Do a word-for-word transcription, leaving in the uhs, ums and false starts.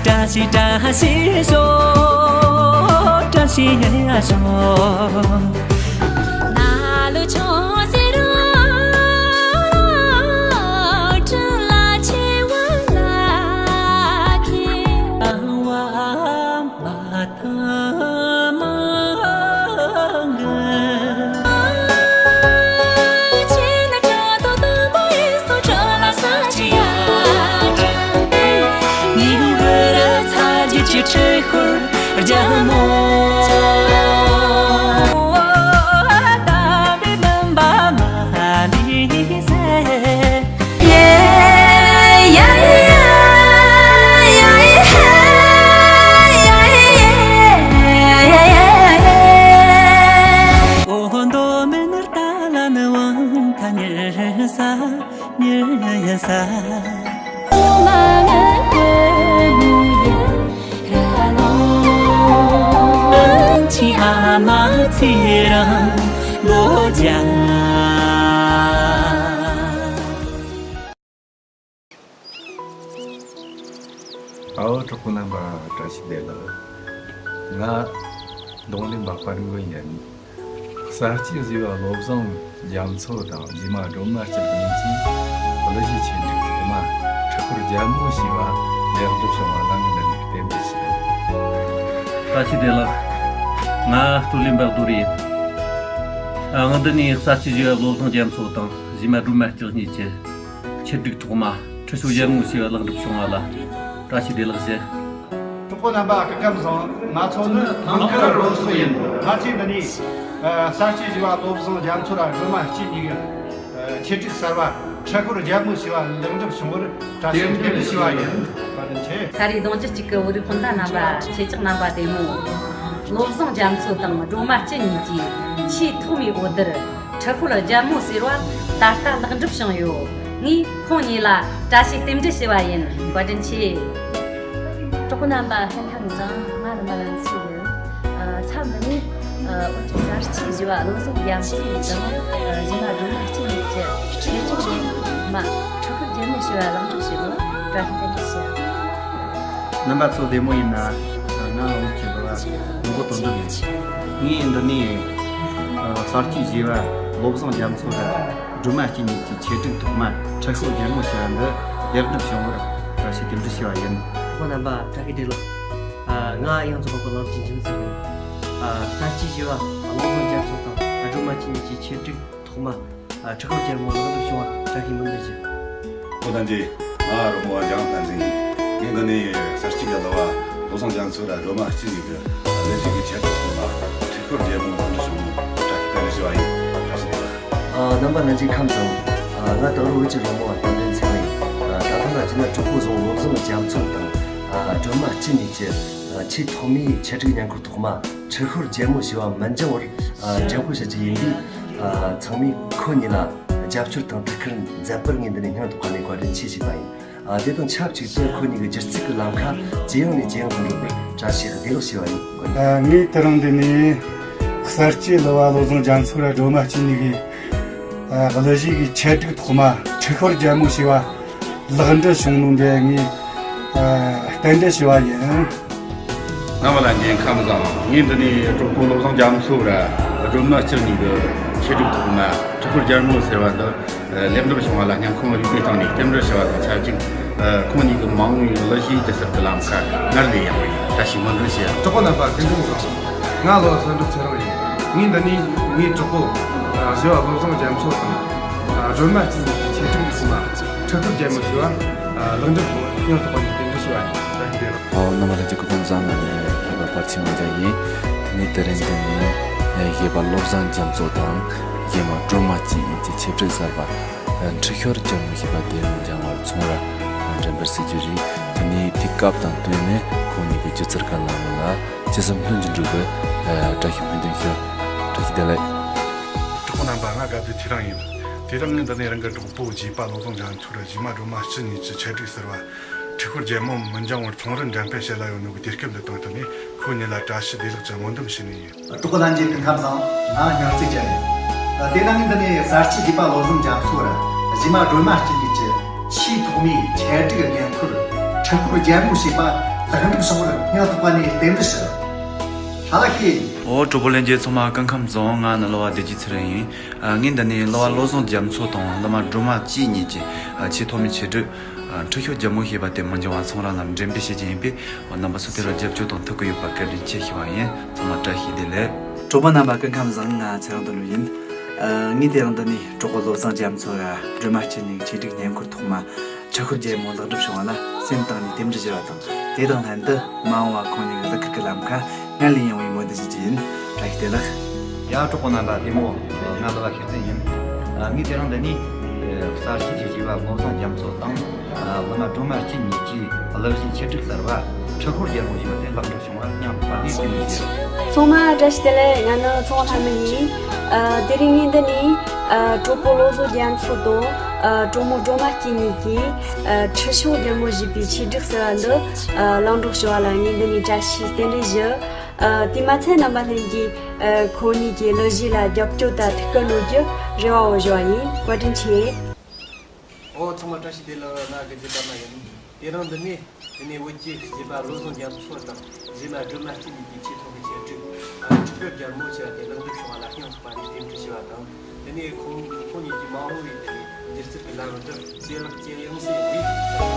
བཀྲ་ཤིས་བཀྲ་ཤིས་ཤོག་བཀྲ་ཤིས་ཡ་ཤོག་ན་ལུ་ཆོ་ཟེར་རོ། ཁྲི་ལ་ཆེ་བ་ལ་ཁེ། ཨ་བ་མ་ཐ་མ་གི། ཨའོ། གྲོགས་པོ་རྣམ་པ་བཀྲ་ཤིས་བདེ་ལེགས། ང་རྡུང་ལེན་པ་དཔལ་མགོན་ཡིན། གསར་སྐྱེས་བཞི་བ་བློ་བཟང་རྒྱ་མཚོ་དང་རྗེས་མ་སྒྲོལ་མ་སྤྱི་གཉིས་ཀྱིས་གླུ་གཞས་ཆེད་སྒྲིག་ཐོག་མ་ཁྲི་ཤོར་རྒྱལ་མོ་ཞེས་པ་ལེགས་འགྲུབ་བྱུང་བ་ལ་ངས་འདི་ནས་རྟེན་འབྲེལ་ཞུ། བཀྲ་ཤིས་བདེ་ལེགས། ང་རྡུང་ལེན་པ་རྡོ་རེད། ཨ། ང་འདི་ནས་གསར་སྐྱེས་བཞི་བ་བློ་བཟང་རྒྱ་མཚོ་དང་རྗེས་མ་སྒྲོལ་མ་སྤྱི་གཉིས་ཀྱིས་ཆེད་སྒྲིག་ཐོག་མ་ཁྲི་ཤོར་རྒྱལ་མོ་ཞེས་པ་ལེགས་འགྲུབ་བྱུང་བ་ལ་བཀྲ་ཤིས་བདེ་ལེགས་ཞུ། གྲོགས་པོ་རྣམ་པ་སྐུ་ཁམས་བཟང་། ང་ཚོ་ནི་ཐང་དཀར་རོལ་སོ་ཡིན། ང་ཚོས་འདི་ནས་ཨ་གསར་སྐྱེས་བཞི་བ་བློ་བཟང་རྒྱ་མཚོ་ར་སྒྲོལ་མ་སྤྱི་གཉིས་ཀྱི་ཨ་ཆེད་སྒྲིག་གསར་བ་ཁྲི་ཤོར་རྒྱལ་མོ་ཞེས་པ་ལེགས་འགྲུབ་བྱུང་བར་བཀྲ་ཤིས་རྟེན་འབྲེལ་ཞུ་བ་ཡིན། བཀའ་དྲིན་ཆེ། ཤ་རིགས་གདོང་རྒྱུད་གཅིག་གི་བོད་རིགས་སྤུན་ཟླ་རྣམ་པ། ཁྱེད་ཅག་རྣམ་པ་བདེ་མོ། བློ་བཟང་རྒྱ་མཚོ་དང་སྒྲོལ་མ་སྤྱི་གཉིས་ཀྱིས་ཆེས་ཐོག་མའི་འོད་སྡེར་ཁྲི་ཤོར་རྒྱལ་མོ་ཟེར་བ་ད་ལྟ་ལེགས་འགྲུབ་བྱུང་ཡོད། ངས་ཁོང་གཉིས་ལ་བཀྲ་ཤིས་རྟེན་འབྲེལ་ཞུ་བ་ཡིན། བཀའ་དྲིན་ཆེ། གྲོགས་པོ་རྣམ་པ་སྐུ་ཁམས་བཟང་། ང་རིམ་པ་རང་ཚོ་ཡིན། ཨ། མཚམས་འདི་ནས་ཨ་བོད་ཀྱི་གསར་སྐྱེས་བཞི་བ་བློ་བཟང་རྒྱ་མཚོ་དང་། ཨ། རྗེས་མ་སྒྲོལ་མ་སྤྱི་གཉིས་ཀྱི་ཆེད་སྒྲིག་ལེགས་འགྲུབ་མ་ཁྲི་ཤོར་རྒྱལ་མོ་ཞེས་པ་ལེགས་འགྲུབ་བྱུང་བར་བཀྲ་ཤིས་བདེ་ལེགས་ཞུ། རྣམ་པ་ཚོ་བདེ་མོ་ཡིན་ན། ང་བོད་ཀྱི་འབུལ་བ་མགོན་པོ་དོན་གྲུབ་ཡིན། ངས་འདི་ནས་ཨ་གསར་སྐྱེས་བཞི་བ་བློ་བཟང་རྒྱ་མཚོ་དང་སྒྲོལ་མ་སྤྱི་གཉིས་ཀྱི་ཆེད་སྒྲིག་ཐོག་མ་ཁྲི་ཤོར་རྒྱལ་མོ་ཞེས་པ་འདི་ལེགས་འགྲུབ་བྱུང་བར་བཀྲ་ཤིས་རྟེན་འབྲེལ་ཞུ་བ་ཡིན། ཁོང་རྣམ་པ་བཀྲ་ཤིས་བདེ་ལེགས། ཨ། ང་དབྱངས་མཚོ་དཔོན་པོ་ལམ་གྱི་འཇིམ་ཟེར་ཡིན། ཨ། གསར་སྐྱེས་བཞི་བ་བློ་བཟང་རྒྱ་མཚོ་དང་སྒྲོལ་མ་སྤྱི་གཉིས་ཀྱི་ཆེད་སྒྲིག་ཐོག་མ་ཨ་ཁྲི་ཤོར་རྒྱལ་མོ་ལེགས་འགྲུབ་བྱུང་བ་བཀྲ་ཤིས་སྨོན་འདུན་ཞུ། ཨོ་ད་ཅི། ང་རོ་མོ་བ་ལྗང་བསྟན་འཛིན་ཡིན། ངས་འདི་ནས་གསར་སྐྱེས་ཀྱི་བླ་བ་བློ་བཟང་རྒྱ་མཚོ་ར་སྒྲོལ་མ་སྤྱི་གཉིས་ཀྱི་གླུ་གཞས་ཀྱི་ཆེད་དུ་ཐོག་མ་ཁྲི་ཤོར་རྒྱལ་མོ་ལེགས་འགྲུབ་བྱུང་བ་བཀྲ་ཤིས་བདེ་ལེགས་ཞུ་བ་ཡིན། བཀྲ་ཤིས་བདེ་ལེགས། ཨ། རྣམ་པ་ལྷན་རྒྱས་ཁམས་བཟང་། ཨ། ང་དང་རུ་བོད་ཀྱི་རོ་མོ་བ་བསྟན་འཛིན་ཚེ་རིང་ཡིན། ཨ། ད་ཐེངས་ང་བཅས་ནི་གྲོགས་པོ་བཟང་བློ་བཟང་རྒྱ་མཚོ་དང་། ཨ། སྒྲོལ་མ་སྤྱི་གཉིས་ཀྱི་ཨ་ཆེས་ཐོག་མའི་ཆེད་སྒྲིག་བརྙན་འཁོར་ཐོག་མ་ཁྲི་ཤོར་རྒྱལ་མོ་ཞེས་པ་མི་འགྱངས་བར་ཨ་འགྲེམས་སྤེལ་བྱ་རྒྱུ་ཡིན་པས། ཨ། ཚང་མས་ཁོ་གཉིས་ལ་རྒྱབ་སྐྱོར་དང་ཐུགས་ཁུར་མཛད་པར་ངས་འདི་ནས་སྙིང་ཐག་པ་ནས་བཀའ་དྲིན་ཆེ་ཞུས་པ་ཡིན། ཨ། དེ་དང་ཆབས་ཅིག་ཏུ་ཁོ་གཉིས་ཀྱི་སྒྱུ་རྩལ་གྱི་ལམ་ཁ་ཇེ་ཡངས་ནས་ཇེ་ཡངས་དུ་འགྲོ་བར་བཀྲ་ཤིས་བདེ་ལེགས་ཞུ་བ་ཡིན། ཨ། ངས་དེ་རིང་འདི་ནས་གསར་སྐྱེས་བླ་བ་བློ་བཟང་རྒྱ་མཚོ་ར་སྒྲོལ་མ་སྤྱི་གཉིས་ཀྱི་ཨ་གླུ་གཞས་ཀྱི་ཆེད་སྒྲིག་ཐོག་མ་ཁྲི་ཤོར་རྒྱལ་མོ་ཞེས་པ་ལེགས་འགྲུབ་བྱུང་ནོ་འདི་ངས་ཨ་རྟེན་འབྲེལ་ཞུ་བ་ཡིན། རྣམ་པ་ལྷན་རྒྱས་ཁམས་བཟང་། ངས་འདི་ནས་གྲོགས་པོ་བློ་བཟང་རྒྱ་མཚོ་ར་སྒྲོལ་མ་སྤྱི་གཉིས་ཀྱི་ཆེད་སྒྲིག་ཐོག་མ་ཁྲི་ཤོར་རྒྱལ་མོ་ཟེར་བ་འདི་ལེགས་འགྲུབ་བྱུང་བ་ལ་སྙིང་ཁོང་རུས་པའི་གཏིང་ནས་རྟེན་འབྲེལ་ཞུ་བ་དང་ཆབས་ཅིག་ཁོང་གཉིས་ཀྱི་མ་འོངས་པའི་གླུ་གཞས་སྒྱུ་རྩལ་གྱི་ལམ་ཁ་སྔར་ལས་ཡངས་པ་ཡིན། བཀྲ་ཤིས་སྨོན་འདུན་ཞུ། གྲོགས་པོ་རྣམ་པ་སྐུ་ཁམས་བཟང་། ང་བློ་བཟང་གྲུབ་ཚེ་རིང་ཡིན། ངས་འདི་ནས་ངའི་གྲོགས་པོ་ཨ་བཞི་བ་བློ་བཟང་རྒྱ་མཚོ་དང་ཨ་སྒྲོལ་མ་སྤྱི་གཉིས་ཀྱི་ཆེད་སྒྲིག་ཐོག་མ་ཁྲི་ཤོར་རྒྱལ་མོ་ཞེས་པ་ཨ་ལེགས་འགྲུབ་བྱུང་བར་སྙིང་ཐག་པ་ནས་རྟེན་འབྲེལ་ཞུ་བ་ཡིན། བཀྲ་ཤིས་བདེ་ལེགས། ཨོ། རྣམ་པ་ལྷན་རྒྱས་སྐུ་ཁམས་བཟང་། ང་ནི་གཞས་པ་པར་ཆེན་དབང་རྒྱལ་ཡིན། དེ་ནས་དེ་རིང་འདི་ནས་གཞས་པ་བློ་བཟང་རྒྱ་མཚོ་དང་གཞས་མ་སྒྲོལ་མ་སྤྱི་གཉིས་ཀྱི་ཆེད་སྒྲིག་གསར་པ་ཁྲི་ཤོར་རྒྱལ་མོ་ཞེས་པ་དེ་མི་འགྱངས་བར་ཚོང་ར་འགྲེམས་སྤེལ་བྱེད་རྒྱུ་རེད། དེ་ནས་དེ་སྐབས་དང་བསྟུན་ནས་ཁོང་གཉིས་ཀྱི་སྒྱུ་རྩལ་གྱི་ལམ་ལ་ཇི་ཙམ་ལྷུན་གྱིས་འགྲུབ་པའི་བཀྲ་ཤིས་སྨོན་འདུན་ཞུ། བཀྲ་ཤིས་བདེ་ལེགས། གྲོགས་པོ་རྣམ་པ། ང་དགའ་བདེ་ཚེ་རིང་ཡིན། དེ་རིང་ངས་འདི་ནས་རང་གི་གྲོགས་པོ་གཞས་པ་བློ་བཟང་རྒྱ་མཚོ་ར་གཞས་མ་སྒྲོལ་མ་སྤྱི་གཉིས་ཀྱི་ཆེད་སྒྲིག་ཟེར་བ་ཁྲི་ཤོར་རྒྱལ་མོ་མི་འགྱངས་བར་ཚོང་རར་འགྲེམས་སྤེལ་བྱེད་ལ་ཡོད་ནོ་གི་དུས་སྐབས་འདི་དང་བསྟུན་ནས་ཁོ་གཉིས་ལ་བཀྲ་ཤིས་བདེ་ལེགས་ཀྱི་སྨོན་འདུན་ཞུ་ནི་ཡིན། གྲོགས་པོ་ལྷན་རྒྱས་སྐུ་ཁམས་བཟང་། ང་སྙིང་རྩེ་རྒྱལ་ཡིན། དེ་ན་ངས་འདི་ནས་གསར་སྐྱེས་གཞས་པ་བློ་བཟང་རྒྱ་མཚོ་ར་གཞས་མ་སྒྲོལ་མ་སྤྱི་གཉིས་ཀྱི་ཆེས་ཐོག་མའི་ཆེད་སྒྲིག་བརྙན་འཁོར་ཁྲི་ཤོར་རྒྱལ་མོ་ཞེས་པ་ ལྷག་འཕྲོ་བྱུང་བར་སྙིང་ཐག་པ་ནས་རྟེན་འབྲེལ་ཞུ། ཧ་ལ་ཤེས། ཨོ། གྲོགས་པོ་ལྷན་རྒྱས་ཚང་མ་སྐུ་ཁམས་བཟང་། ང་ནི་གླུ་བ་བདེ་སྐྱིད་ཚེ་རིང་ཡིན། ཨ། ངས་འདི་ནས་གླུ་བ་བློ་བཟང་རྒྱ་མཚོ་དང་གླུ་མ་སྒྲོལ་མ་བཅས་གཉིས་ཀྱི་ཨ་ཆེས་ཐོག་མའི་ཆེད་སྒྲིག་ཨ་ཁྲིད་ཤོག་རྒྱལ་མོ་ཞེས་པ་དེ་མི་འགྱུར་བ་ཚོང་ར་ལ་འགྲེམས་སྤེལ་བྱེད་ཀྱི་ཡིན་པས། འོ། རྣམ་པ་ཚོ་དེ་ལ་རྒྱབ་སྐྱོར་དང་ཐུགས་ཁུར་ཡོད་པར་བཀའ་དྲིན་ཆེ་ཞུ་བ་ཡིན། ཚང་མ་བཀྲ་ཤིས་བདེ་ལེགས། གྲོགས་པོ་རྣམ་པ་སྐུ་ཁམས་བཟང་། ང་ཚེ་རིང་དོན་གྲུབ་ཡིན། ཨ། ངས་དེ་རིང་འདི་ནས་གྲོགས་པོ་བློ་བཟང་རྒྱ་མཚོ་ར་སྒྲོལ་མ་བཅས་གཉིས་ཀྱི་ཆེད་སྒྲིག་བརྙན་འཁོར་ཐོག་མ་ཁྲིད་ཤོག་རྒྱལ་མོ་ལེགས་འགྲུབ་བྱུང་བ་ལ་སེམས་གཏིང་ནས་རྟེན་འབྲེལ་ཞུ་བ་དང་། དེ་དང་ལྷན་དུ་མ་འོངས་པ་ཁོང་གཉིས་ཀྱི་གླུ་གར་གྱི་ལམ་ཁ་སྔར་ལས་ཡངས་པའི་སྨོན་འདུན་ཞུ་རྒྱུ་ཡིན། བཀྲ་ཤིས་བདེ་ལེགས། ཡ། གྲོགས་པོ་རྣམ་པ་བདེ་མོ། ང་གླུ་བ་ཤེས་བརྩོན་ཡིན། ཨ། ངས་དེ་རིང་འདི་ནས་ཨ་གསར་ཤེས་ཀྱི་བྱིས་པ་བློ་བཟང་རྒྱ་མཚོ་དང་། ཨ། གླུ་མ་སྒྲོལ་མ་བཅས་གཉིས་ཀྱིས་གླུ་གཞས་ཆེད་སྒྲིག་གསར་བ་ཁྲིད་ཤོག་རྒྱལ་མོ་ཞེས་པ་དེ་ལེགས་འགྲུབ་བྱུང་བར་སྙིང་ཐག་པ་ནས་རྟེན་འབྲེལ་ཞུ། ཚང་མ་བཀྲ་ཤིས་བདེ་ལེགས། ང་ནི་ཚོང་ལྷ་མི་ཡིན། ཨ། དེ་རིང་ངས་འདི་ནས་ཨ་གྲོགས་པོ་བློ་བཟང་རྒྱ་མཚོ་དང་ཨ་གྲོགས་མོ་སྒྲོལ་མ་བཅས་གཉིས་ཀྱིས་ཨ་ཁྲིད་ཤོག་རྒྱལ་མོ་ཞེས་པའི་ཆེད་སྒྲིག་གསར་བ་འདི་ཨ་ལེགས་འགྲུབ་བྱུང་བ་ལ་ངས་འདི་ནས་བཀྲ་ཤིས་རྟེན་འབྲེལ་ཞུ། ཨ། དེ་མ་ཚད་རྣམ་པ་ལྷན་རྒྱས་ཨ་ཁོང་གཉིས་ཀྱི་གླུ་གཞས་ལ་རྒྱབ་སྐྱོར་དང་ཐུགས་ཁུར་གནང་རྒྱུ་རེ་བ་འོ་ཞུ་བ་ཡིན། བཀའ་དྲིན་ཆེ། ཨོ། ཚང་མ་བཀྲ་ཤིས་བདེ་ལེགས། ང་གི་རྒྱུད་པ་མ་ཡིན། དེ་རིང་འདི་ནས་དེ་ནས་བོད་ཀྱི་བྱིས་པ་བློ་བཟང་རྒྱ་མཚོ་དང་གཞས་མ་སྒྲོལ་མ་བཅས་གཉིས་ཀྱི་ཆེས་ཐོག་གི་ཆེད་སྒྲིག་ཨ་ཁྲིད་ཤོག་རྒྱལ་མོ་ཞེས་པ་དེ་ལེགས་འགྲུབ་བྱུང་བ་ལ་སྙིང་ཐག་པ་ནས་རྟེན་འབྲེལ་ཞུ་བ་དང་། དེ་ནས་ཁོང་ཁོང་གཉིས་ཀྱི་མ་འོངས་པའི་དེ་ནས་སྒྱུ་རྩལ་གྱི་ལམ་བུ་འདི་བདེ་ལེགས་ཇེ་ཡངས་སུ་ཡོང་བའི།